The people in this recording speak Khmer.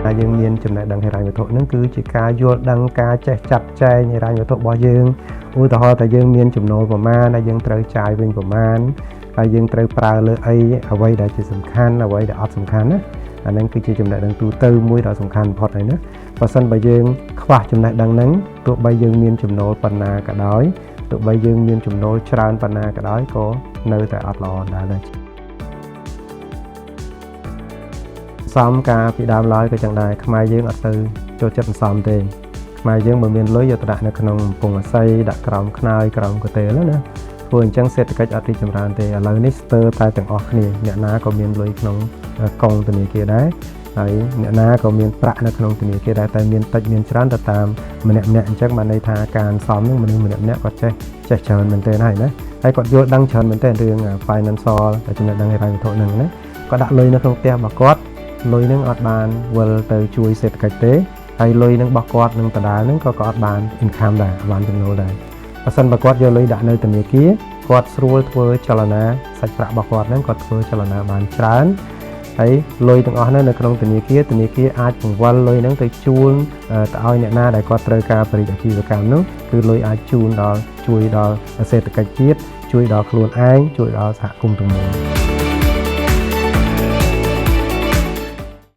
តែយើងមានចំណេះដឹងហិរញ្ញវត្ថុហ្នឹងគឺជាការយល់ដឹងការចេះចាត់ចែងហិរញ្ញវត្ថុរបស់យើងឧទាហរណ៍ថាយើងមានចំណូលប្រមាណហើយយើងត្រូវចាយវិញប្រមាណហើយយើងត្រូវប្រើលើអីអ្វីដែលជាសំខាន់អ្វីដែលអត់សំខាន់ណាអាហ្នឹងគឺជាចំណេះដឹងទូទៅមួយដ៏សំខាន់បំផុតហើយណាបើសិនបើយើងខ្វះចំណេះដឹងហ្នឹងទោះបីយើងមានចំណូលប៉ុណ្ណាក៏ដោយទោះបីយើងមានចំណូលច្រើនប៉ុណ្ណាក៏ដោយក៏នៅតែអត់ល្អដែរ សំការពីដើមឡើយក៏ចឹងដែរខ្មែរយើងអត់ទៅចូលចិត្តសន្សំទេខ្មែរយើងបើមានលុយយកទៅដាក់នៅក្នុងកំពង់អាស័យដាក់ក្រោមខ្នើយក្រោមកន្ទេលណាធ្វើអញ្ចឹងសេដ្ឋកិច្ចអត់រីកចម្រើនទេឥឡូវនេះស្ទើរតែទាំងអស់គ្នាអ្នកណាក៏មានលុយក្នុងកងធនាគារដែរហើយអ្នកណាក៏មានប្រាក់នៅក្នុងធនាគារដែរតែមានតិចមានច្រើនទៅតាមម្នាក់ម្នាក់អញ្ចឹងបានន័យថាការសន្សំនឹងមនុស្សម្នាក់ម្នាក់គាត់ចេះចេះច្រើនមែនទែនហើយណាហើយគាត់យល់ដឹងច្រើនមែនទែនរឿង financial ចំណេះដឹងហិរញ្ញវត្ថុហ្នឹងណាគាត់ដាក់លុយនៅក្នុងផ្ទះរបស់គាត់លុយនឹងអត់បានវិលទៅជួយសេដ្ឋកិច្ចទេហើយលុយនឹងរបស់គាត់នឹងដដែលនឹងក៏គាត់អត់បាន income ដែរបានចំណូលដែរបើសិនបើគាត់យកលុយដាក់នៅធនាគារគាត់ស្រួលធ្វើចលនាសាច់ប្រាក់របស់គាត់ហ្នឹងគាត់ធ្វើចលនាបានច្រើនហើយលុយទាំងអស់ហ្នឹងនៅក្នុងធនាគារធនាគារអាចបង្វិលលុយហ្នឹងទៅជួលទៅឲ្យអ្នកណាដែលគាត់ត្រូវការបរិយាអាជីវកម្មនោះគឺលុយអាចជូនដល់ជួយដល់សេដ្ឋកិច្ចជាតិជួយដល់ខ្លួនឯងជួយដល់សហគមន៍ទាំងមូល។